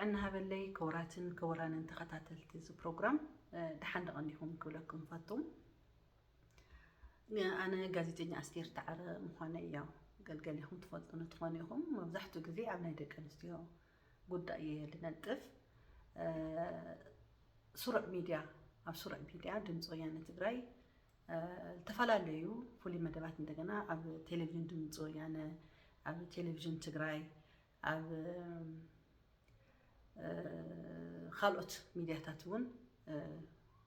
ጥዕና ሃበለይ ክቡራትን ክቡራንን ተኸታተልቲ እዚ ፕሮግራም፣ እ፣ ደሓን ደቐንዲኹም ክብለኩም ፈቱ። ኣነ ጋዜጠኛ ኣስቴር ዳዕረ ምዃነይ ያው ገልገሊኹም ትፈልጡ ንትኾኑ ኢኹም። መብዛሕትኡ ግዜ ኣብ ናይ ደቂ ኣንስትዮ ጉዳይ እየ ልነጥፍ። እ፣ ስሩዕ ሚድያ፣ ኣብ ስሩዕ ሚድያ ድምፂ ወያነ ትግራይ፣ እ፣ ዝተፈላለዩ ፍሉይ መደባት እንደገና ኣብ ቴሌቪዥን ድምፂ ወያነ፣ ኣብ ቴሌቪዥን ትግራይ፣ ኣብ፣ እ፣ ካልኦት ሚድያታት እውን፣ እ፣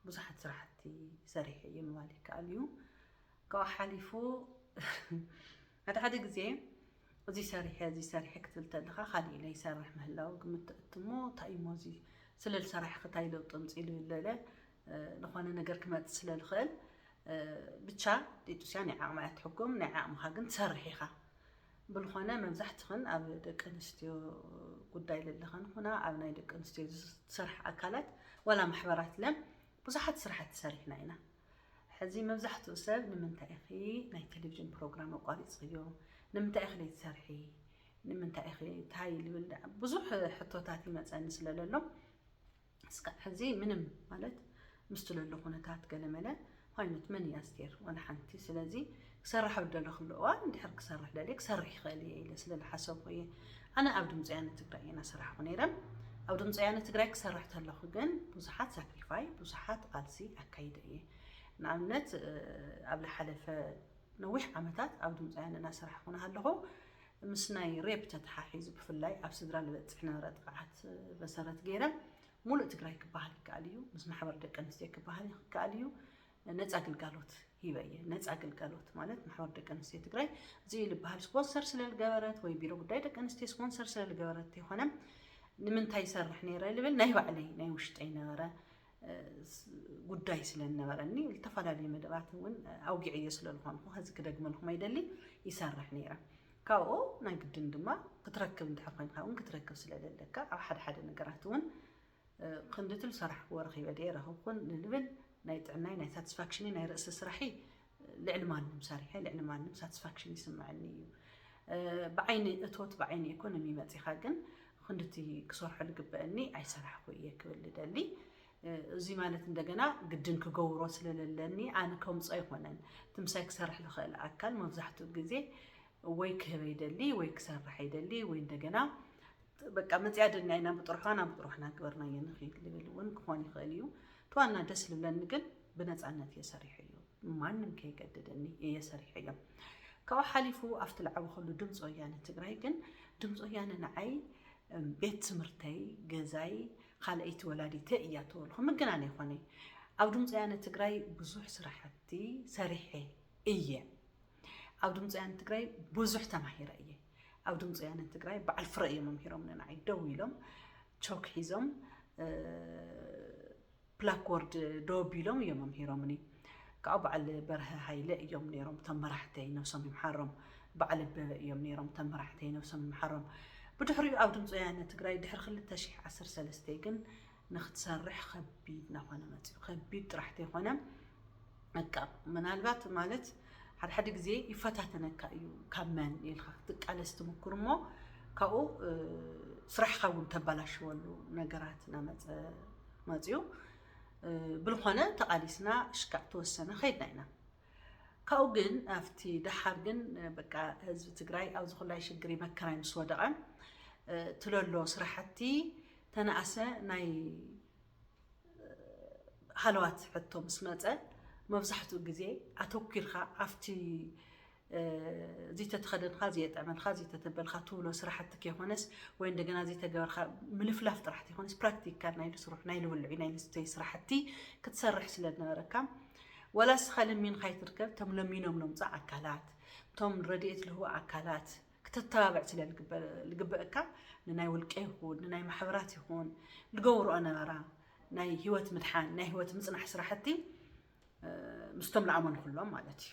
ብዙሓት ስራሕቲ ሰሪሐ እየ ምባል ይከኣል እዩ። ካብኡ ሓሊፉ ሓደ ሓደ ግዜ እዚ ሰሪሐ፣ እዚ ሰሪሐ ክትብል ተለኻ ካሊእ ናይ ይሰርሕ ምህላው ግምት ተእትሞ፣ እንታይ እሞ እዚ ስለ ዝሰራሕኺ እንታይ ለውጢ ኣምፂኡ ልብል ለለ፣ እ፣ ዝኾነ ነገር ክመፅእ ስለ ዝኽእል፣ እ፣ ብቻ ጢጡስያ ናይ ዓቕማ እያ ትሕኩም፣ ናይ ዓቕምኻ ግን ትሰርሕ ኢኻ። ብልኾነ መብዛሕትኽን ኣብ ደቂ ኣንስትዮ ጉዳይ ለለኸን ኹና ኣብ ናይ ደቂ ኣንስትዮ ዝሰርሕ ኣካላት ዋላ ማሕበራት ለ ብዙሓት ስራሕቲ ሰሪሕና ኢና። ሕዚ መብዛሕትኡ ሰብ ንምንታይ ኢኺ ናይ ቴሌቪዥን ፕሮግራም ኣቋሪፅኽዮ? ንምንታይ ኢኺ ዘይትሰርሒ? ንምንታይ ኢኺ እንታይ ልብል ብዙሕ ሕቶታት ይመፀኒ ስለ ለሎ እስካ ሕዚ ምንም ማለት ምስቲ ለሎ ኩነታት ገለመለ ዋይኖት መን እያ ኣስቴር? ዋላ ሓንቲ። ስለዚ ክሰርሕ ኣብ ደለኹሉ እዋን እንድሕር ክሰርሕ ደልየ ክሰርሕ ይኽእል እየ ኢለ ስለ ዝሓሰብኩ እየ። ኣነ ኣብ ድምፂ ወያነ ትግራይ እየ እናሰራሕኩ ነይረ። ኣብ ድምፂ ወያነ ትግራይ ክሰርሕ ተለኹ ግን ብዙሓት ሳክሪፋይ፣ ብዙሓት ቃልሲ ኣካይደ እየ። ንኣብነት፣ እ፣ ኣብ ዝሓለፈ ነዊሕ ዓመታት ኣብ ድምፂ ወያነ እናሰራሕኩ እናሃለኹ ምስ ናይ ሬፕ ተተሓሒዙ ብፍላይ ኣብ ስድራ ዝበፅሕ ነበረ ጥቕዓት መሰረት ገይረ ሙሉእ ትግራይ ክበሃል ይከኣል እዩ፣ ምስ ማሕበር ደቂ ኣንስትዮ ክበሃል ይከኣል እዩ። ነፃ ግልጋሎት ሂበ እየ። ነፃ ግልጋሎት ማለት ማሕበር ደቂ ኣንስትዮ ትግራይ እዚ ዝበሃል ስፖንሰር ስለ ዝገበረት ወይ ቢሮ ጉዳይ ደቂ ኣንስትዮ ስፖንሰር ስለ ዝገበረት ይኮነ። ንምንታይ ይሰርሕ ነይረ ልብል ናይ ባዕለይ ናይ ውሽጠይ ነበረ፣ እ፣ ስ-፣ ጉዳይ ስለ ዝነበረኒ ዝተፈላለዩ መደባት እውን ኣውጊዐዮ ስለ ዝኾንኩ ከዚ ክደግመልኩም ኣይደሊ። ይሰርሕ ነይረ። ካብኡ ናይ ግድን ድማ ክትረክብ እንድሕር ኮይንካ እውን ክትረክብ ስለ ዘለካ ኣብ ሓደ ሓደ ነገራት እውን፣ እ፣ ክንዲ እቲ ዝሰራሕክዎ ረኺበ ድየ ረኸብኩን ንብል ናይ ጥዕናይ ናይ ሳቲስፋክሽን ናይ ርእሲ ስራሒ ልዕሊ ማንም ሰሪሐ ልዕሊ ማንም ሳቲስፋክሽን ይስምዐኒ እዩ። እ፣ ብዓይኒ እቶት ብዓይኒ ኢኮኖሚ መፂኻ ግን ክንድቲ ክሰርሖ ዝግበአኒ ኣይሰራሕኩ እየ ክብል ልደሊ። እ፣ እዚ ማለት እንደገና ግድን ክገብሮ ስለለለኒ ኣነ ከምፆ ኣይኮነን። እቲ ምሳይ ክሰርሕ ዝኽእል ኣካል መብዛሕትኡ ግዜ ወይ ክህበ ይደሊ ወይ ክሰርሕ ይደሊ ወይ እንደገና በቃ መፅያ ደልና ኢና ብጥርሖና ብጥርሖና ግበርናዮ ንኽእል ልብል እውን ክኾን ይኽእል እዩ። እቲ ዋና ደስ ልብለኒ ግን ብነፃነት እየ ሰሪሐዮ፣ ማንም ከይገድደኒ እየ ሰሪሐዮ። ካብኡ ሓሊፉ ኣብቲ ልዓበኹሉ ድምፂ ወያነ ትግራይ ግን ድምፂ ወያነ ንዓይ፣ እም፣ ቤት ትምህርተይ፣ ገዛይ፣ ካልኣይቲ ወላዲተይ እያ ተበልኩ ምግናን ኣይኮነይ። ኣብ ድምፂ ወያነ ትግራይ ብዙሕ ስራሕቲ ሰሪሐ እየ። ኣብ ድምፂ ወያነ ትግራይ ብዙሕ ተማሂረ እየ። ኣብ ድምፂ ወያነ ትግራይ በዓል ፍረ እዮም መምሂሮም ንዓይ ደው ኢሎም ቾክ ሒዞም፣ እ፣ ብላክቦርድ ደው ኣቢሎም እዮም መምሂሮምኒ። ካብኡ በዓል በርሀ ሃይለ እዮም ነይሮም እቶም መራሕተይ፣ ነብሶም ይምሓሮም። በዓል ኣበበ እዮም ነይሮም እቶም መራሕተይ፣ ነብሶም ይምሓሮም። ብድሕሪኡ ኣብ ድምፂ ወያነ ትግራይ ድሕሪ ክልተ ሽሕ ዓሰርተ ሰለስተ ግን ንክትሰርሕ ከቢድ እናኾነ መፅዩ። ከቢድ ጥራሕ ተይኮነ በቃ ምናልባት ማለት ሓደ ሓደ ግዜ ይፈታተነካ እዩ። ካብ መን ኢልካ ክትቃለስ ትምኩር እሞ ካብኡ፣ እ፣ ስራሕካ እውን ተበላሽወሉ ነገራት እናመፀ መፅዩ። እ፣ ብልኾነ ተቓሊስና ሽካዕ ተወሰነ ከይድና ኢና። ካብኡ ግን ኣብቲ ደሓር ግን፣ እ፣ በቃ ህዝቢ ትግራይ ኣብዚ ኩላይ ሽግሪ መከራይ ምስ ወደቐ፣ እ፣ ትለሎ ስራሕቲ ተነኣሰ ናይ ሃለዋት ሕቶ ምስ መፀ መብዛሕትኡ ግዜ ኣተኪርካ ኣብቲ፣ እ፣ ዘይተተኸደንካ፣ ዘይጠዕመልካ፣ ዘይተተበልካ ትብሎ ስራሕቲ ከይኮነስ ወይ እንደገና ዘይተገበርካ ምልፍላፍ ጥራሕ ዘይኮነስ ፕራክቲካል ናይ ስሩሕ ናይ ልብልዑ ናይ ልስተይ ስራሕቲ ክትሰርሕ ስለ ዝነበረካ ዋላ እስኻ ለሚንካ ይትርከብ፣ እቶም ለሚኖም ለምፃ ኣካላት፣ እቶም ረድኤት ልህቡ ኣካላት ክተተባብዕ ስለ ልግበ-፣ ልግበእካ ንናይ ውልቀ ይኹን ንናይ ማሕበራት ይኹን ልገብርኦ ነበራ ናይ ህይወት ምድሓን ናይ ህይወት ምፅናሕ ስራሕቲ፣ እ፣ ምስቶም ለኣመኑ ኩሎም ማለት እዩ።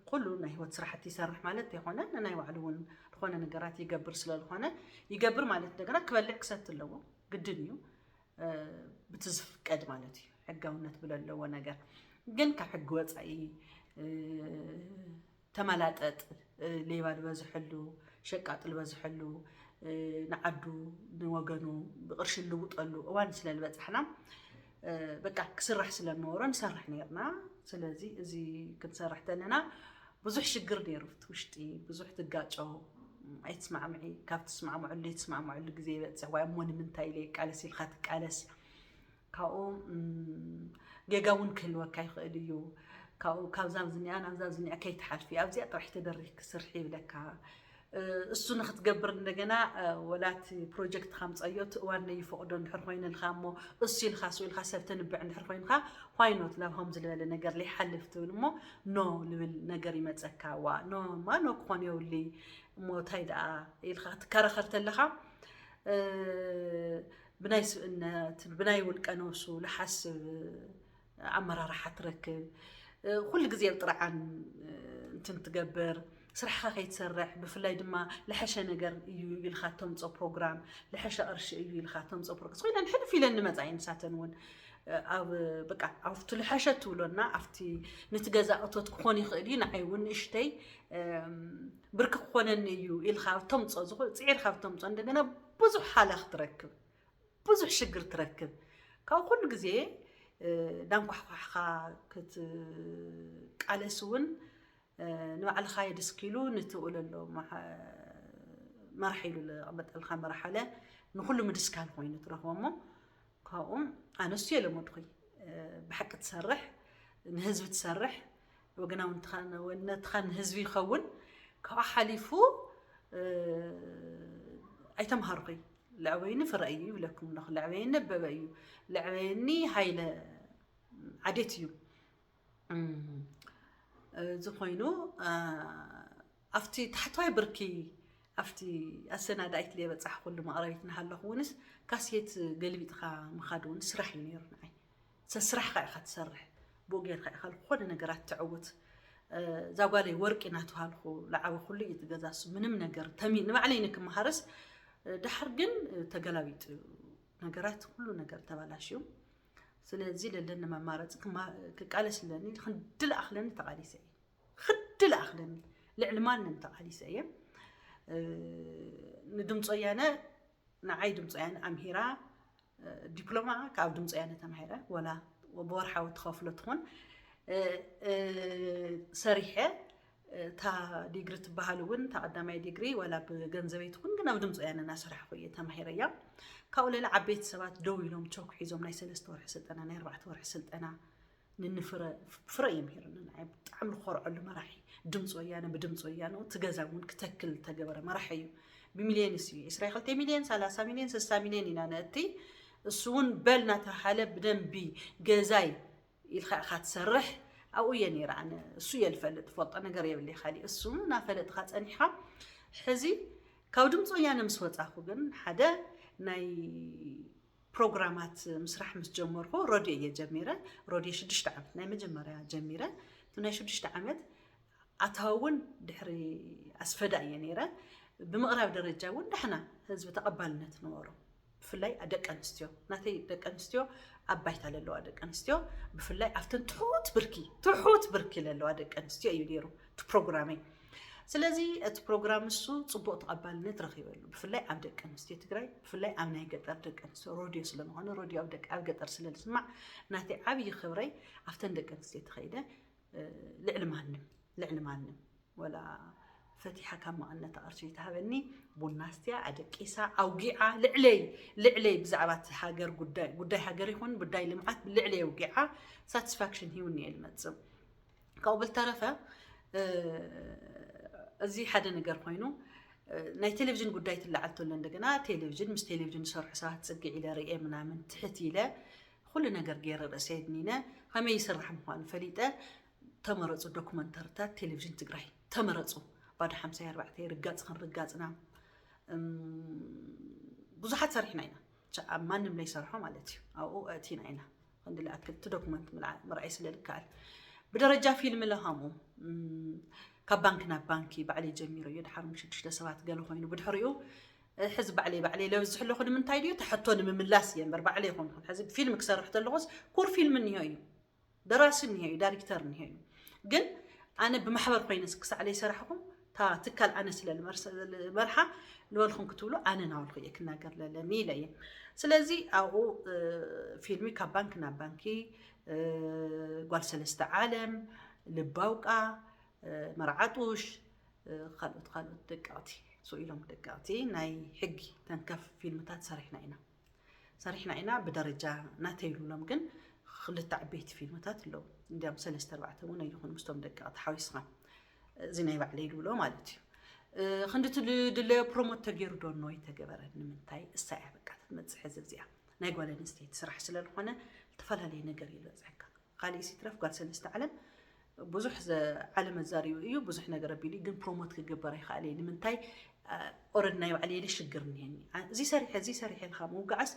ኩሉ ናይ ህይወት ስራሕቲ ይሰርሕ ማለት ተይኮነ ንናይ ባዕሉ እውን ዝኾነ ነገራት ይገብር ስለ ዝኾነ ይገብር ማለት እንደገና ክበልዕ ክሰቲ ኣለዎ ግድን እዩ። እ፣ ብቲ ዝፍቀድ ማለት እዩ ሕጋውነት ብለለዎ ነገር ግን ካብ ሕጊ ወፃኢ፣ እ፣ ተመላጠጥ፣ እ፣ ሌባ ዝበዝሐሉ፣ ሸቃጥ ዝበዝሐሉ፣ ንዓዱ ንወገኑ ብቕርሺ ልውጠሉ እዋን ስለ ዝበፃሕና በቃ ክስራሕ ስለ ነበሮ ንሰርሕ ነርና። ስለዚ እዚ ክንሰርሕ ተለና ብዙሕ ሽግር ነይሩ። እቲ ውሽጢ ብዙሕ ትጋጨው፣ ኣይትስማዕምዒ፣ ካብ ትስማዕምዕሉ ዘይትስማዕምዕሉ ግዜ ይበፅሕ። ዋይ እሞ ንምንታይ ኢለ ይቃለስ ኢልካ ትቃለስ። ካብኡ ጌጋ እውን ክህልወካ ይኽእል እዩ። ካብኡ ካብዛ ዝኒኣ ናብዛ ዝኒኣ ከይትሓልፊ ኣብዚኣ ጥራሕ ተደሪክ ክስርሒ ይብለካ። እሱ ንክትገብር እንደገና ወላ እቲ ፕሮጀክት ካምፀዮ እቲ እዋን ለይፈቅዶ እንድሕር ኮይንልካ እሞ እሱ ኢልካ እሱ ኢልካ ሰብ ተንብዕ እንድሕር ኮይንካ ዋይኖት ናብ ከምዚ ዝበለ ነገር ለይሓልፍ ትብል እሞ ኖ ልብል ነገር ይመፀካ። ዋ ኖ ማ ኖ ክኾን የውሊ እሞ እንታይ ደኣ ኢልካ ክትከራኸር ተለካ ብናይ ስብእነት ብናይ ውልቀ ነብሱ ልሓስብ ኣመራርሓ ትረክብ። ኩሉ ግዜ ኣብ ጥርዓን እንትን ትገብር ስራሕኻ ከይትሰርሕ ብፍላይ ድማ ልሐሸ ነገር እዩ ኢልካ ተምፆ ፕሮግራም ልሐሸ ቅርሺ እዩ ኢልካ ተምፆ ፕሮግራም ኮይና ሕልፍ ኢለን ንመፃ እየን ንሳተን እውን ኣብ በቃ ኣብቲ ልሐሸ ትብሎና ኣብቲ ንቲ ገዛ እቶት ክኾን ይኽእል እዩ ንዓይ እውን ንእሽተይ ብርኪ ክኾነኒ እዩ ኢልካ ተምፆ ፅዒርካ ተምፆ እንደገና ብዙሕ ሃላኽ ትረክብ ብዙሕ ሽግር ትረክብ። ካብ ኩሉ ግዜ ዳንኳሕኳሕካ ክትቃለስ እውን ንባዕልኻ የድስኪሉ ንትውለሎ መራሕ ኢሉ ዝቐመጠልካ መራሓለ ንኩሉ ምድስካል ኮይኑ ትረኽቦ እሞ ካብኡ ኣነሱ የለመድኩይ ብሓቂ ትሰርሕ ንህዝቢ ትሰርሕ ወገናውነትካ ንህዝቢ ይኸውን ካብኡ ሓሊፉ ኣይተምሃርኩይ ለዕበይኒ ፍረ እዩ ይብለኩም ኣለኹ ለዕበይኒ ኣበበ እዩ ለዕበይኒ ሃይለ ዓዴት እዩ እዚ ኮይኑ ኣብቲ ታሕተዋይ ብርኪ ኣብቲ ኣሰናዳኢት ለየበፃሕኩሉ መቕረቢት እናሃለኹ እውንስ ካሴት ገልቢጥካ ምኻድ እውን ስራሕ እዩ ነይሩ ንዓይ። ሰስራሕካ ኢኻ ትሰርሕ፣ ብኡ ጌርካ ኢኻ ዝኾነ ነገራት ትዕውት። እዛ ጓለይ ወርቂ እናተባሃልኩ ለዓበ ኩሉ እዩ ትገዛሱ ምንም ነገር ተሚ ንባዕለይ ንክመሃርስ ድሓር ግን ተገላቢጡ ነገራት ኩሉ ነገር ተባላሽዩ። ስለዚ ለለኒ መማረፂ ክቃለስ ኣለኒ፣ ክንዲ ለኣኽለኒ ተቓሊሰ እየ። ክንዲ ለኣኽለኒ ልዕሊ ማንም ተቓሊሰ እየ። ንድምፂ ወያነ ንዓይ ድምፂ ወያነ ኣምሂራ ዲፕሎማ ካብ ድምፂ ወያነ ተማሂረ ወላ ብወርሓዊ ትኸፍሎ ትኹን ሰሪሐ እታ ዲግሪ ትበሃል እውን እታ ቀዳማይ ዲግሪ ዋላ ብገንዘበይ ትኹን ግን ኣብ ድምፂ ወያነ እናሰራሕኩ እየ ተማሂረያ። ካብኡ ሌላ ዓበይቲ ሰባት ደው ኢሎም ቾክ ሒዞም ናይ ሰለስተ ወርሒ ስልጠና ናይ ኣርባዕተ ወርሒ ስልጠና ንንፍረ ፍረ እዮም ሂርና ንዓይ ብጣዕሚ ዝኮርዐሉ መራሒ ድምፂ ወያነ ብድምፂ ወያነ እቲ ገዛ እውን ክተክል ዝተገበረ መራሒ እዩ። ብሚልዮንስ እዩ ዕስራ ክልተ ሚልዮን ሰላሳ ሚልዮን ስሳ ሚልዮን ኢና ነእቲ እሱ እውን በል እናተባሃለ ብደንቢ ገዛይ ኢልካ ኢኻ ትሰርሕ ኣብኡ እየ ነይረ ኣነ እሱ እየ ዝፈልጥ ዝፈልጦ ነገር የብለይ ካሊእ እሱ እናፈለጥካ ፀኒሕካ ሕዚ ካብ ድምፂ ወያነ ምስ ወፃኹ ግን ሓደ ናይ ፕሮግራማት ምስራሕ ምስ ጀመርኩ ሮድዮ እየ ጀሚረ ሮድዮ ሽዱሽተ ዓመት ናይ መጀመርያ ጀሚረ ናይ ሽዱሽተ ዓመት ኣታዊ እውን ድሕሪ ኣስፈዳ እየ ነይረ ብምቕራብ ደረጃ እውን ዳሕና ህዝቢ ተቐባልነት ነበሮ ብፍላይ ደቂ ኣንስትዮ ናተይ ደቂ ኣንስትዮ ኣብ ባይታ ለለዋ ደቂ ኣንስትዮ ብፍላይ ኣብተን ትሑት ብርኪ ትሑት ብርኪ ለለዋ ደቂ ኣንስትዮ እዩ ነይሩ እቲ ፕሮግራመይ ስለዚ እቲ ፕሮግራም እሱ ፅቡቅ ተቐባልነት ረኺበሉ ብፍላይ ኣብ ደቂ ኣንስትዮ ትግራይ ብፍላይ ኣብ ናይ ገጠር ደቂ ኣንስትዮ ሮድዮ ስለዝኾነ ሮድዮ ኣብ ገጠር ስለዝስማዕ ናተይ ዓብዪ ክብረይ ኣብተን ደቂ ኣንስትዮ ተኸይደ ልዕሊ ማንም ልዕሊ ማንም ወላ ፈቲሓ ካብ መቐነት ኣቕርሺ ይትሃበኒ ቡና ኣስትያ ኣደቂሳ ኣውጊዓ ልዕለይ ልዕለይ ብዛዕባ እቲ ሃገር ጉዳይ ጉዳይ ሃገር ይኹን ጉዳይ ልምዓት ልዕለይ ኣውጊዓ ሳቲስፋክሽን ሂውኒ እየ ዝመፅእ ካብኡ ብልተረፈ እዚ ሓደ ነገር ኮይኑ ናይ ቴሌቪዥን ጉዳይ ትለዓል ተሎ እንደገና ቴሌቪዥን ምስ ቴሌቪዥን ዝሰርሑ ሰባት ፅግዕ ኢለ ርኤ ምናምን ትሕት ኢለ ኩሉ ነገር ገይረ ርእሰ የድኒነ ከመይ ይስራሕ ምዃኑ ፈሊጠ ተመረፁ ዶኩመንተርታት ቴሌቪዥን ትግራይ ተመረፁ ባዶ ሓምሳ ኣርባዕተ ርጋፅ ክንርጋፅና ብዙሓት ሰሪሕና ኢና ኣብ ማንም ለይሰርሖ ማለት እዩ ኣብኡ ኣእቲና ኢና ክንዲ ለኣክል እቲ ዶኩመንት ምርኣይ ስለ ዝከኣል ብደረጃ ፊልም ለሃሙ ካብ ባንክ ናብ ባንኪ ባዕለይ ጀሚረ እዩ ድሓር ሽዱሽተ ሰባት ገለ ኮይኑ ብድሕሪኡ ሕዚ ባዕለይ ባዕለይ ለብዝሕ ኣለኹ ንምንታይ ድዩ ተሕቶ ንምምላስ እየ እምበር ባዕለይ ይኹን ሕዚ ፊልም ክሰርሕ ተለኹስ ኩር ፊልም እኒሆ እዩ ደራሲ እኒሆ እዩ ዳይሬክተር እኒሆ እዩ ግን ኣነ ብማሕበር ኮይነ ክሳዕ ለይሰራሕኹም እታ ትካል ኣነ ስለ ልመርሓ፣ ንበልኹም ክትብሉ ኣነ ናበልኩ እየ ክናገር ለለኒ ኢለ እየ። ስለዚ ኣብኡ ፊልሚ ካብ ባንኪ ናብ ባንኪ፣ ጓል ሰለስተ ዓለም፣ ልባውቃ፣ መርዓጡሽ፣ ካልኦት ካልኦት ደቀቕቲ፣ ስኢሎም ደቀቕቲ ናይ ሕጊ ተንከፍ ፊልምታት ሰሪሕና ኢና። ሰሪሕና ኢና ብደረጃ ናተይ ይብሎም፣ ግን ክልተ ዓበይቲ ፊልምታት ኣለዉ። እንዲያም ሰለስተ ኣርባዕተ እውን ኣይኾኑ ምስቶም ደቀቕቲ ሓዊስኻ፣ እዚ ናይ ባዕለይ ይብሎ ማለት እዩ። ክንድቲ ድለዮ ፕሮሞት ተገይሩ ዶ ኖ ይተገበረ? ንምንታይ? እሳ እያ በቃ ትመፅእ ሕዚ እዚኣ ናይ ጓል ኣንስተይቲ ስራሕ ስለዝኾነ ዝተፈላለየ ነገር እዩ ዝበፅሐካ። ካልእ ሲትረፍ ጓል ሰለስተ ዓለም ብዙሕ ዓለም ኣዛሪቡ እዩ፣ ብዙሕ ነገር ኣቢሉ እዩ፣ ግን ፕሮሞት ክግበር ኣይኸኣለ እዩ። ንምንታይ? ኦረድ ናይ ባዕለ ኢለ ሽግር እኒሀኒ፣ እዚ ሰሪሐ እዚ ሰሪሐ ኢልካ ምውጋዕስ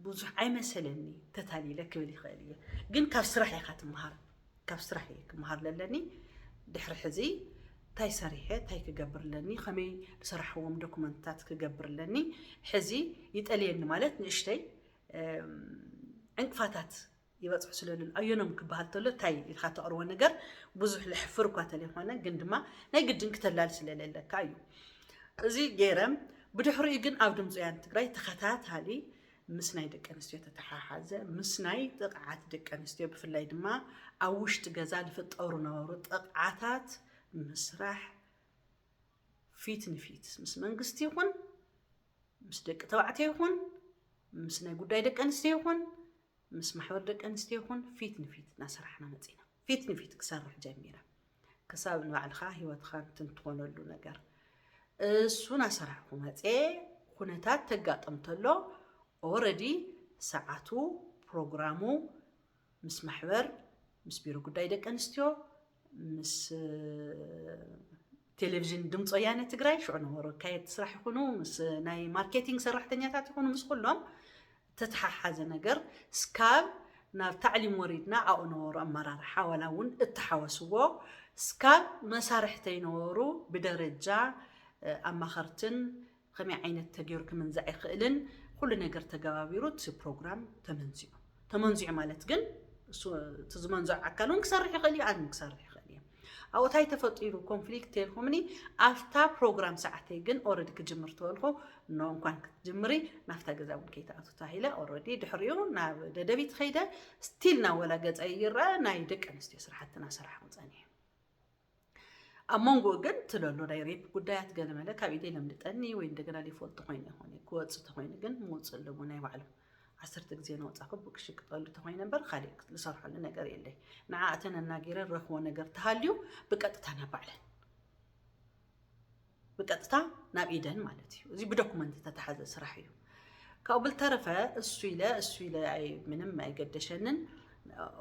ብዙሕ ኣይመሰለኒ ተታሊለ ክብል ይኽእል እየ። ግን ካብ ስራሕ ኢኻ ትምሃር፣ ካብ ስራሕ እየ ክምሃር ለለኒ። ድሕሪ ሕዚ እንታይ ሰሪሐ እንታይ ክገብር ኣለኒ፣ ከመይ ዝሰራሕዎም ዶክመንትታት ክገብር ኣለኒ። ሕዚ ይጠልየኒ ማለት ንእሽተይ ዕንቅፋታት ይበፅሑ ስለሉ ኣየኖም ክበሃል ተሎ እንታይ ኢልካ ተቕርቦ ነገር ብዙሕ ለሕፍር እኳ ተለይኮነ፣ ግን ድማ ናይ ግድን ክተላል ስለለለካ እዩ። እዚ ገይረ ብድሕሪኡ ግን ኣብ ድምፂ ወያን ትግራይ ተኸታታሊ ምስ ናይ ደቂ ኣንስትዮ ተተሓሓዘ፣ ምስ ናይ ጥቕዓት ደቂ ኣንስትዮ ብፍላይ ድማ ኣብ ውሽጢ ገዛ ዝፍጠሩ ነበሩ ጥቕዓታት ምስራሕ ፊት ንፊት ምስ መንግስቲ ይኹን ምስ ደቂ ተባዕትዮ ይኹን ምስ ናይ ጉዳይ ደቂ ኣንስትዮ ይኹን ምስ ማሕበር ደቂ ኣንስትዮ ይኹን ፊት ንፊት እናሰራሕና መፂና። ፊት ንፊት ክሰርሕ ጀሚረ። ክሳብ ንባዕልኻ ህይወትኻ እንትንትኾነሉ ነገር እሱ እናሰራሕኩ መፅየ። ኩነታት ተጋጥም ተሎ ኦረዲ ሰዓቱ ፕሮግራሙ ምስ ማሕበር ምስ ቢሮ ጉዳይ ደቂ ኣንስትዮ ምስ ቴሌቪዥን ድምፂ ወያነ ትግራይ ሽዑ ነበሩ ኣካየድቲ ስራሕ ይኹኑ ምስ ናይ ማርኬቲንግ ሰራሕተኛታት ይኹኑ ምስ ኩሎም ተተሓሓዘ ነገር ስካብ ናብ ታዕሊም ወሪድና ኣብኡ ነበሩ ኣመራርሓ ዋላ እውን እተሓወስዎ ስካብ መሳርሕተይ ነበሩ ብደረጃ ኣማኸርትን ከመይ ዓይነት ተገይሩ ክምንዛዕ ይኽእልን ኩሉ ነገር ተገባቢሩ እቲ ፕሮግራም ተመንዚዑ። ተመንዚዑ ማለት ግን እቲ ዝመንዝዖ ኣካል እውን ክሰርሕ ይኽእል እዩ፣ ኣነ ክሰርሕ ይኽእል እየ። ኣብኡ እንታይ ተፈጢሩ ኮንፍሊክት ተልኩምኒ ኣብታ ፕሮግራም ሰዓተይ ግን ኦረዲ ክጅምር ተበልኩ። ኖ እንኳን ክትጅምሪ ናብታ ገዛ እውን ከይትኣቱ ተባሂለ። ኦረዲ ድሕሪኡ ናብ ደደቢት ኸይደ ስቲል ናብ ወላ ገፀይ ይረአ ናይ ደቂ ኣንስትዮ ስራሕትና ሰራሕኩ ፀኒሐ። ኣብ መንጎኡ ግን ትለሎ ናይ ሬፕ ጉዳያት ገለመለ ካብ ኢደይ ለምልጠኒ ወይ እንደገና ዘይፈልጦ ኮይነ ይኾነ ክወፅእ ተኮይኑ ግን ምውፅእ ኣለዎ ናይ ባዕሉ። ዓሰርተ ግዜ እናወፃእኩ ብክሽቅጠሉ ተኮይነ እምበር ካሊእ ዝሰርሐሉ ነገር የለይ። ንዓኣተን ኣናጊረ ረኽቦ ነገር ተሃልዩ ብቀጥታ ናብ ባዕለን ብቀጥታ ናብ ኢደን ማለት እዩ። እዚ ብዶኩመንት ዝተተሓዘ ስራሕ እዩ። ካብኡ ብልተረፈ እሱ ኢለ እሱ ኢለ ምንም ኣይገደሸንን።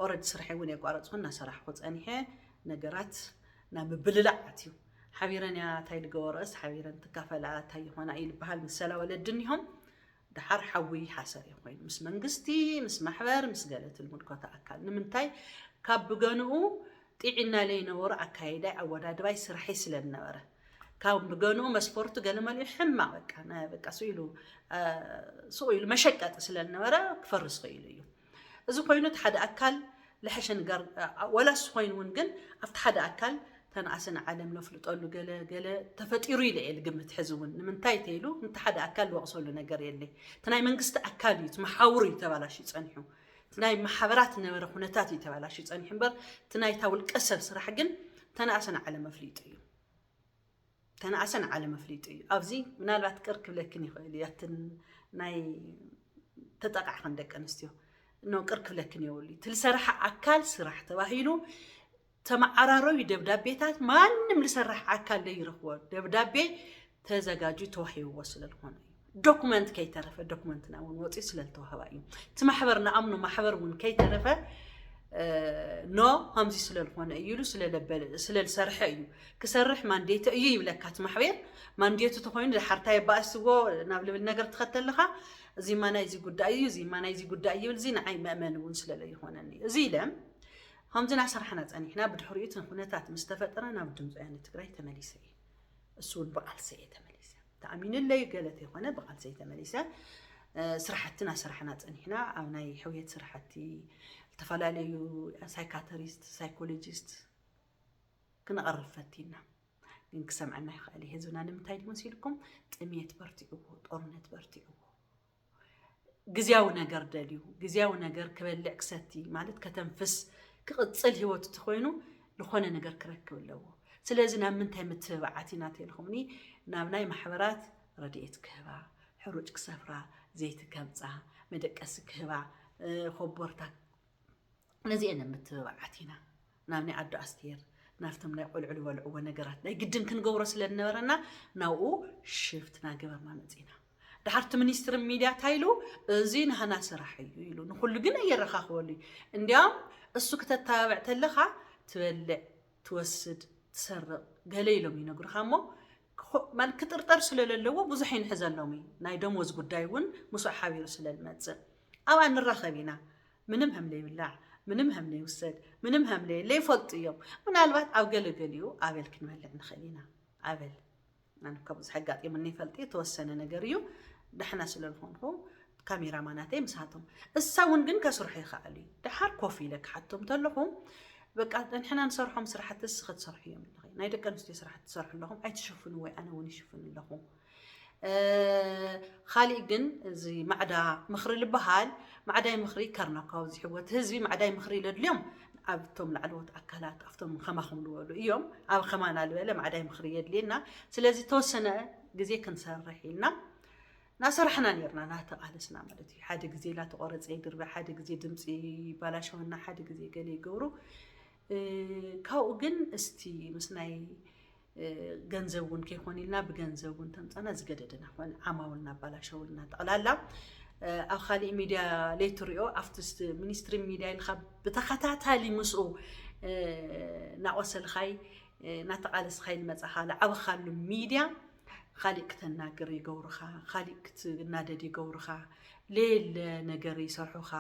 ኦረድ ስርሐይ እውን የቋረፅኩ እናሰራሕኩ ፀኒሐ። ነገራት ናብ ምብልላዕ ኣትዩ። ሓቢረን እያ እንታይ ልገበረስ ሓቢረን ትካፈላ እንታይ ይኾና እዩ ልበሃል ምሰላ ወለዲ እኒሆም ድሓር ሓዊ ሓሰር እዩ ኮይኑ ምስ መንግስቲ ምስ ማሕበር ምስ ገለ ትልሙድ ኮታ ኣካል ንምንታይ ካብ ብገንኡ ጥዒና ለይነበሩ ኣካይዳይ ኣወዳድባይ ስራሐይ ስለዝነበረ ካብ ብገንኡ መስፈርቱ ገለ መሊኡ ሕማቕ በቃ በቃ ስኢሉ ስቕ ኢሉ መሸቀጢ ስለዝነበረ ክፈርስ ክኢሉ እዩ። እዚ ኮይኑ እቲ ሓደ ኣካል ልሐሸ ንጋር ወላ እሱ ኮይኑ እውን ግን ኣብቲ ሓደ ኣካል ተንኣሰን ዓለም ነፍልጠሉ ገለ ገለ ተፈጢሩ ኢለ እየ ልግምት። ሕዚ እውን ንምንታይ ተይሉ ነቲ ሓደ ኣካል ዝወቕሰሉ ነገር የለይ። እቲ ናይ መንግስቲ ኣካል እዩ፣ እቲ መሓውር እዩ ተባላሽዩ ፀኒሑ። እቲ ናይ ማሕበራት ዝነበረ ኩነታት እዩ ተባላሽዩ ፀኒሑ እምበር እቲ ናይታ ውልቀ ሰብ ስራሕ ግን ተንኣሰን ዓለም ኣፍሊጡ እዩ። ተንኣሰን ዓለም ኣፍሊጡ እዩ። ኣብዚ ምናልባት ቅር ክብለክን ይኽእል እዩ። ኣትን ናይ ተጠቃዕኽን ደቂ ኣንስትዮ ኖ ቅር ክብለክን የብሉ። እቲ ዝሰርሓ ኣካል ስራሕ ተባሂሉ ተመዓራረቢ ደብዳቤታት ማንም ዝሰርሕ ኣካል ዘይረኽቦ ደብዳቤ ተዘጋጁ ተዋሂብዎ ስለ ዝኾነ እዩ። ዶኩመንት ከይተረፈ ዶኩመንትና እውን ወፂኡ ስለ ዝተዋህባ እዩ። እቲ ማሕበር ንኣምኖ ማሕበር እውን ከይተረፈ ኖ ከምዚ ስለ ዝኾነ እዩ ኢሉ ስለ ዝሰርሐ እዩ። ክሰርሕ ማንዴተ እዩ ይብለካ እቲ ማሕበር። ማንዴቱ ተኾይኑ ድሓር እንታይ የባእስዎ ናብ ልብል ነገር ትኸተልኻ። እዚማ ናይዚ ጉዳይ እዩ፣ እዚማ ናይዚ ጉዳይ ይብል፣ እዚ ንዓይ መእመኒ እውን ስለ ዘይኾነኒ እዩ። እዚ ኢለ ከምዚ እናሰራሕና ፀኒሕና ብድሕሪኡ እቲ ኩነታት ምስ ተፈጠረ ናብ ድምፂ ወያነ ትግራይ ተመሊሰ እየ። እሱ እውን ብቓልሰ እየ ተመሊሰ። ተኣሚኑለይ ገለ ተይኮነ ብቓልሰ እየ ተመሊሰ። ስራሕቲ እናሰራሕና ፀኒሕና ኣብ ናይ ሕውየት ስራሕቲ ዝተፈላለዩ ሳይካተሪስት ሳይኮሎጂስት ክነቐርብ ፈቲና። ግን ክሰምዐና ይኽእል እዩ ህዝብና። ንምንታይ ድዩ መሲልኩም? ጥሜት በርቲዕዎ፣ ጦርነት በርቲዕዎ፣ ግዝያዊ ነገር ደልዩ፣ ግዝያዊ ነገር ክበልዕ ክሰቲ ማለት ከተንፍስ ክቕጽል ህይወቱ ተኾይኑ ዝኾነ ነገር ክረክብ ኣለዎ። ስለዚ ናብ ምንታይ ምትብባዓት ኢና ተልኹምኒ? ናብ ናይ ማሕበራት ረድኤት ክህባ፣ ሕሩጭ ክሰፍራ፣ ዘይቲ ከምጻ፣ መደቀሲ ክህባ፣ እ፣ ኮቦርታ፣ ነዚኤን ምትብባዓት ኢና። ናብ ናይ ኣዶ ኣስቴር፣ ናብቶም ናይ ቆልዑ ዝበልዕዎ ነገራት ናይ ግድን ክንገብሮ ስለ ዝነበረና ናብኡ ሽፍት ናገበርና መጺና። ድሓርቲ ሚኒስትሪ ሚድያ እንታይ ኢሉ? እዚ ናህና ስራሕ እዩ ኢሉ ንኩሉ ግን ኣየረኻኽበሉ እዩ። እንዲያውም እሱ ክተተባብዕ ተለኻ ትበልዕ፣ ትወስድ፣ ትሰርቕ ገለ ኢሎም ይነግሩኻ እሞ ክኾ- ማለት ክጥርጠር ስለ ለለዎ ብዙሕ ይንሕዘሎም እዩ። ናይ ደሞዝ ጉዳይ እውን ምስኡ ሓቢሩ ስለ ዝመጽእ ኣብኣ ንራኸብ ኢና። ምንም ሃም ለይብላዕ፣ ምንም ሃም ለይውሰድ፣ ምንም ሃም ለይ- ለይፈልጡ እዮም። ምናልባት ኣብ ገለገሊኡ ኣበል ክንበልዕ ንኽእል ኢና። ኣበል ኣነ እኳ ብዙሕ ኣጋጢሙኒ ይፈልጥ እዩ፣ የተወሰነ ነገር እዩ። ዳሕና ስለ ዝኾንኩ ካሜራማናተይ ምስሃቶም እሳ እውን ግን ከስርሑ ይኽኣሉ እዩ። ድሓር ኮፍ ኢለ ክሓቶም ተለኹ በቃ ንሕና ንሰርሖም ስራሕቲ እስኺ ትሰርሑ እዮም ኣለኺ። ናይ ደቂ ኣንስትዮ ስራሕቲ ትሰርሑ ኣለኹም ኣይትሽፍኑ ወይ ኣነ እውን ይሽፍን ኣለኹ። እ፣ ካሊእ ግን እዚ ማዕዳ ምኽሪ ልበሃል ማዕዳይ ምኽሪ ከርና እኳ ኣብዚሕዎ እቲ ህዝቢ ማዕዳይ ምኽሪ ለድልዮም ኣብቶም ላዕለዎት ኣካላት ኣብቶም ከማኹም ዝበሉ እዮም። ኣብ ከማና ዝበለ ማዕዳይ ምኽሪ የድልየና። ስለዚ ተወሰነ ግዜ ክንሰርሕ ኢልና ናሰራሕና ነርና ናተቓለስና ማለት እዩ። ሓደ ግዜ ላተቆረፀ ይድርበ፣ ሓደ ግዜ ድምፂ ይባላሸወና፣ ሓደ ግዜ ገለ ይገብሩ። እ፣ ካብኡ ግን እስቲ ምስ ናይ እ፣ ገንዘብ እውን ከይኮን ኢልና ብገንዘብ እውን ተምፃና ዝገደደና ኮን ዓማውልና ኣባላሸውልና ጠቕላላ። እ፣ ኣብ ካሊእ ሚድያ ለይትሪኦ ኣብቲ ስ- ሚኒስትሪ ሚድያ ኢልካ ብተኸታታሊ ምስኡ እ፣ እናቆሰልኻይ እ፣ እናተቓለስኻይ ዝመፃኻ ዝዓበኻሉ ሚድያ ካሊእ ክተናግር ይገብሩኻ፣ ካሊእ ክትናደድ ይገብሩኻ፣ ሌለ ነገር ይሰርሑኻ፣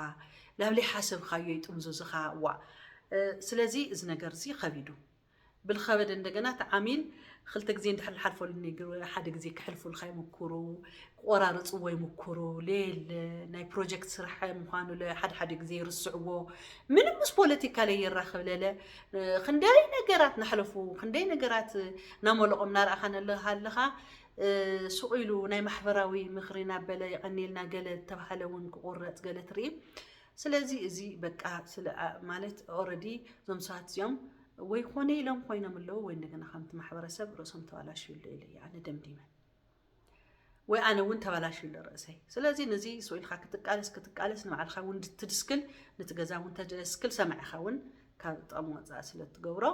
ናብ ለይሓሰብኻዮ ይጥምዙዝኻ። ዋ እ፣ ስለዚ እዚ ነገር እዚ ከቢዱ ብልኸበደ እንደገና እቲ ዓሚል ክልተ ግዜ እንድሕር ዝሓልፈሉ ነይሩ ሓደ ግዜ ክሕልፉልካ ይምክሩ፣ ክቆራርፅዎ ይምክሩ። ሌለ ናይ ፕሮጀክት ስራሕ ምዃኑ ለ ሓደ ሓደ ግዜ ይርስዕዎ። ምንም ምስ ፖለቲካ ለየራኽብ ለለ ክንደይ ነገራት ናሕለፉ ክንደይ ነገራት ናመለቖም ናረኣኻ ነለኻ ኣለኻ። ሱቕ ኢሉ ናይ ማሕበራዊ ምኽሪ ናበለ የቐኒልና ገለ ተባሃለ እውን ክቑረፅ ገለ ትርኢ። ስለዚ እዚ በቃ ስለ ማለት ኦረዲ እዞም ሰባት እዚኦም ወይ ኮነ ኢሎም ኮይኖም ኣለዉ ወይ እንደገና ከምቲ ማሕበረሰብ ርእሶም ተባላሽዩ ኣሎ ኢለ እየ ኣነ ደምዲመ። ወይ ኣነ እውን ተባላሽዩ ኣሎ ርእሰይ። ስለዚ ነዚ ስቕ ኢልካ ክትቃለስ ክትቃለስ ንባዕልኻ እውን ትድስክል፣ ነቲ ገዛ እውን ተደስክል፣ ሰማዒኻ እውን ካብ ጥቕሚ ወፃኢ ስለ ትገብሮ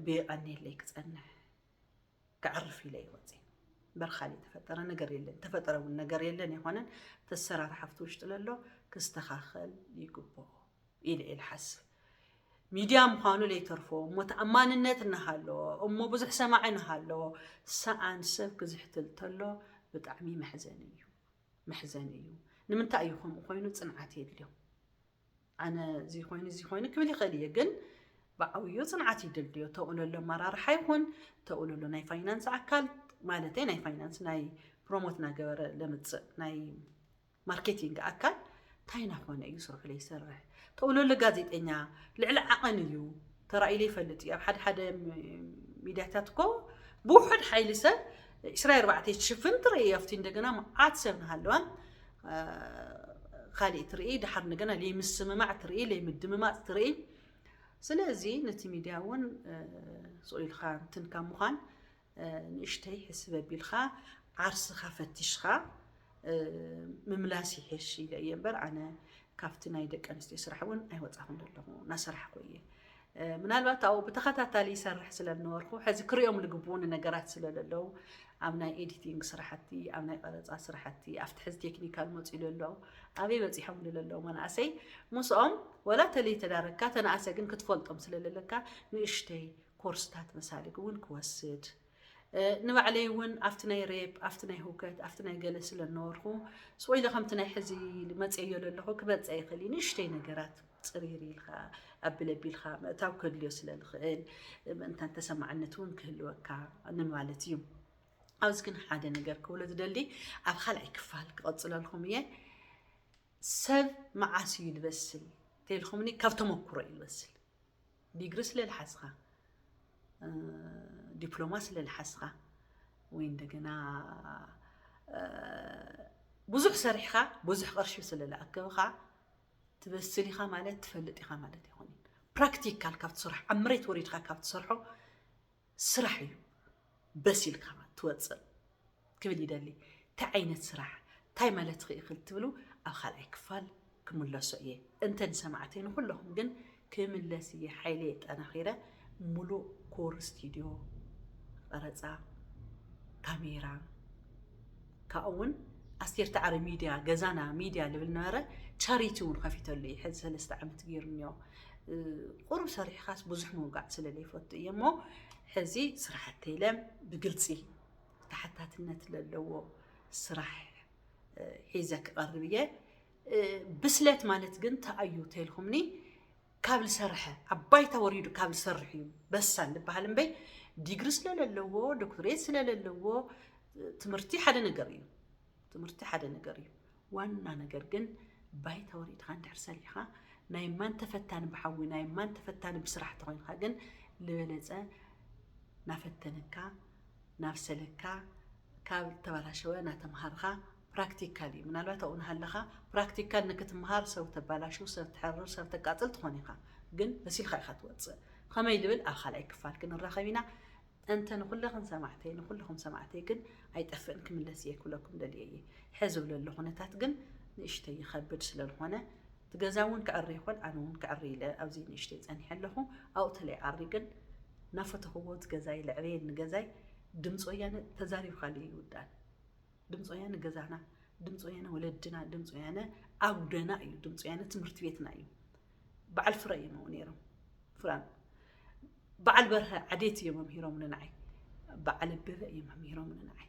ብየቐኒለይ ክፀንሕ። ከዕርፍ ኢለ ይወፅእ እምበር ካሊእ ተፈጠረ ነገር የለን። ተፈጠረ እውን ነገር የለን ኣይኮነን። ተሰራርሓ ኣብቲ ውሽጢ ለሎ ክስተኻኸል ይግብኦ ኢለ እየ ዝሓስብ። ሚድያ ምዃኑ ለይተርፎ እሞ ተኣማንነት እናሃለዎ እሞ ብዙሕ ሰማዒ እናሃለዎ ሰኣን ሰብ ክዝሕትል ተሎ ብጣዕሚ መሕዘኒ እዩ። መሕዘኒ እዩ። ንምንታይ እዩ ከምኡ ኮይኑ? ፅንዓት የድልዮ። ኣነ እዚ ኮይኑ እዚ ኮይኑ ክብል ይኽእል እየ፣ ግን ብዓብዩ ፅንዓት ይደልዮ። ተውዕለሉ ኣመራርሓ ይኹን ተውዕለሉ ናይ ፋይናንስ ኣካል ማለተይ ናይ ፋይናንስ ናይ ፕሮሞት ናገበረ ለምፅእ ናይ ማርኬቲንግ ኣካል እንታይ እናኾነ እዩ ስርሑ ለይሰርሕ? ተውዕለሉ ጋዜጠኛ ልዕሊ ዓቐን እዩ ተራእዩ ለይፈልጥ እዩ። ኣብ ሓደ ሓደ ሚድያታት እኮ ብውሑድ ሓይሊ ሰብ ዕስራ ኣርባዕተ ትሽፍን ትርኢ ኣብቲ እንደገና መዓት ሰብ ንሃለዋን ካሊእ ትርኢ ድሓር እንደገና ለይምስምማዕ ትርኢ ለይምድምማፅ ትርኢ። ስለዚ ነቲ ሚድያ እውን ስቕ ኢልካ እንትን ካብ ምዃን ንእሽተይ ሕስብ ኣቢልካ ዓርስኻ ፈቲሽካ ምምላስ ይሕሽ ኢለ እየ እምበር ኣነ ካብቲ ናይ ደቂ ኣንስትዮ ስራሕ እውን ኣይወፃኹን ዘለኹ እናሰራሕኩ እየ። ምናልባት ኣብኡ ብተኸታታሊ ይሰርሕ ስለ ዝነበርኩ ሕዚ ክሪኦም ዝግብኡኒ ነገራት ስለ ዘለዉ ኣብ ናይ ኤዲቲንግ ስራሕቲ ኣብ ናይ ቀረፃ ስራሕቲ ኣብቲ ሕዚ ቴክኒካል መፂኡ ዘለዉ ኣበይ በፂሖም ዝለለዉ መናእሰይ ምስኦም ወላ ተለይ ተዳረግካ ተነኣሰ ግን ክትፈልጦም ስለ ዘለካ ንእሽተይ ኮርስታት መሳሊክ እውን ክወስድ ንባዕለይ እውን ኣብቲ ናይ ሬፕ ኣብቲ ናይ ህውከት ኣብቲ ናይ ገለ ስለ ዝነበርኩ ስቕ ኢለ ከምቲ ናይ ሕዚ መፅየዮ ዘለኹ ክበፀ ይኽእል እዩ ንእሽተይ ነገራት ፅሪር ኢልካ ኣብል ኣቢልካ ምእታው ከድልዮ ስለ ዝኽእል ምእንታን ተሰማዕነት እውን ክህልወካ ንማለት እዩ። ኣብዚ ግን ሓደ ነገር ክብሎ ዝደሊ ኣብ ካልኣይ ክፋል ክቐፅለልኩም እየ። ሰብ መዓስ እዩ ዝበስል ተልኩምኒ ካብ ተመክሮ እዩ ዝበስል። ዲግሪ ስለ ዝሓዝካ ዲፕሎማ ስለ ዝሓዝካ ወይ እንደገና ብዙሕ ሰሪሕካ ብዙሕ ቅርሺ ስለ ዝኣከብካ ትበስል ኢኻ ማለት ትፈልጥ ኢኻ ማለት ኣይኮነን። ፕራክቲካል ካብ ትሰርሖ ኣብ መሬት ወሪድካ ካብ ትሰርሖ ስራሕ እዩ በሲልካ ትወፅእ ክብል ይደሊ። እንታይ ዓይነት ስራሕ እንታይ ማለት ኽእኽል ትብሉ ኣብ ካልኣይ ክፋል ክምለሶ እየ። እንተ ንሰማዕተይ ንኩለኹም ግን ክምለስ እየ። ሓይለ የጠናኺረ ሙሉእ ኮር ስቱዲዮ ቀረፃ ካሜራ ካብኡ እውን ኣስቴር ተዓረ ሚድያ ገዛና ሚድያ ልብል ነበረ። ቻሪቲ እውን ከፊተሉ እዩ። ሕዚ ሰለስተ ዓመት ገይሩ እኒኦ። ቁሩብ ሰሪሕኻስ ብዙሕ ምውጋዕ ስለ ዘይፈቱ እየ እሞ ሕዚ ስራሕቲ ኢለ ብግልፂ ተሓታትነት ለለዎ ስራሕ ሒዘ ክቐርብ እየ። ብስለት ማለት ግን ተኣዩ ተልኩምኒ ካብ ዝሰርሐ ኣብ ባይታ ወሪዱ ካብ ዝሰርሕ እዩ በሳል ዝበሃል እምበይ ዲግሪ ስለለለዎ ዶክትሬት ስለለለዎ ትምህርቲ ሓደ ነገር እዩ። ትምህርቲ ሓደ ነገር እዩ። ዋና ነገር ግን ባይታ ወሪድካ እንድሕር ሰሪሕካ ናይ ማን ተፈታኒ ብሓዊ ናይ ማን ተፈታኒ ብስራሕ ተኮይንካ ግን ዝበለፀ ናፈተነካ ናብሰለካ ካብ ተበላሸወ ናተምሃርካ ፕራክቲካል እዩ። ምናልባት ኣብኡ ናሃለኻ ፕራክቲካል ንክትምሃር ሰብ ተባላሽው ሰብ ትሕርር ሰብ ተቃፅል ትኾን ኢኻ፣ ግን በሲልካ ኢኻ ትወፅእ። ከመይ ልብል ኣብ ካልኣይ ክፋል ክንራኸብ ኢና። እንተ ንኹለኽን ሰማዕተይ ንኹልኹም ሰማዕተይ ግን ኣይጠፍእን ክምለስ እየ ክብለኩም ደልየ እየ። ሕዚ ዝብለሉ ኩነታት ግን ንእሽተይ ይኸብድ ስለዝኾነ እቲ ገዛ እውን ክዕሪ ይኾን ኣነ እውን ክዕሪ ኢለ ኣብዚ ንእሽተይ ፀኒሐ ኣለኹ። ኣብኡ ተለይ ዓሪ ግን ናፈተኽዎ እቲ ገዛይ ለዕበየኒ ገዛይ ድምፂ ወያነ ተዛሪብካሉ ይውዳን። ድምፂ ወያነ ገዛና፣ ድምፂ ወያነ ወለድና፣ ድምፂ ወያነ ኣጉደና እዩ። ድምፂ ወያነ ትምህርቲ ቤትና እዩ። በዓል ፍረ እዮም ኣብኡ ነይሮም። ፍራን በዓል በርሀ ዓዴት እዮም መምሂሮምኒ ንዓይ። በዓል ኣበበ እዮም መምሂሮምኒ ንዓይ።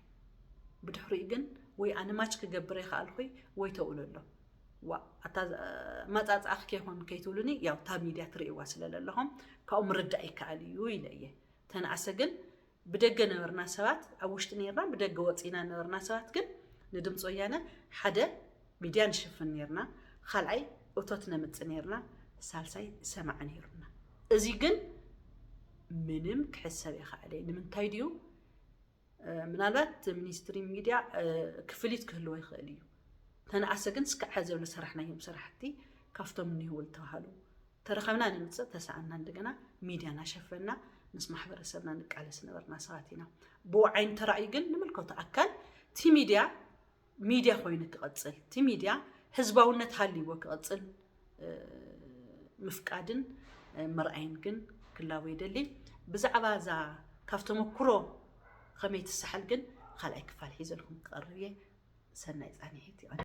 ብድሕሪኡ ግን ወይ ኣነ ማች ክገብር ይኽኣልኩይ ወይ ተውሎ ኣሎ። ዋ ኣታ ማፃፃእኽ ከይኮን ከይትብሉኒ ያው እታ ሚድያ ትርእይዋ ስለ ዘለኹም ካብኡ ምርዳእ ይከኣል እዩ ኢለ እየ። ተነኣሰ ግን ብደገ ነበርና ሰባት ኣብ ውሽጢ ነርና ብደገ ወፂና ነበርና ሰባት ግን ንድምፂ ወያነ ሓደ ሚድያ ንሽፍን ነርና፣ ካልኣይ እቶት ነምፅእ ነርና፣ ሳልሳይ ሰማዕ ነይሩና። እዚ ግን ምንም ክሕሰብ ይኽኣለ ንምንታይ ድዩ? ምናልባት ሚኒስትሪ ሚድያ ክፍሊት ክህልዎ ይኽእል እዩ። ተነኣሰ ግን ስካዕ ዘብለ ሰራሕናዮም ስራሕቲ ካብቶም እኒህው ዝተባሃሉ ተረኸብና ንምፅእ ተሰኣና እንደገና ሚድያ ናሸፈና ምስ ማሕበረሰብና ንቃለስ ነበርና ሰባት ኢና። ብኡ ዓይን ተራእዩ ግን ንምልከቶ ኣካል እቲ ሚድያ ሚድያ ኮይኑ ክቐፅል እቲ ሚድያ ህዝባውነት ሃልይዎ ክቐፅል ምፍቃድን ምርኣይን ግን ክላቦ ይደሊ። ብዛዕባ እዛ ካብ ተመኩሮ ከመይ ትሰሓል ግን ካልኣይ ክፋል ሒዘልኩም ክቐርብ እየ። ሰናይ ፃንሒት።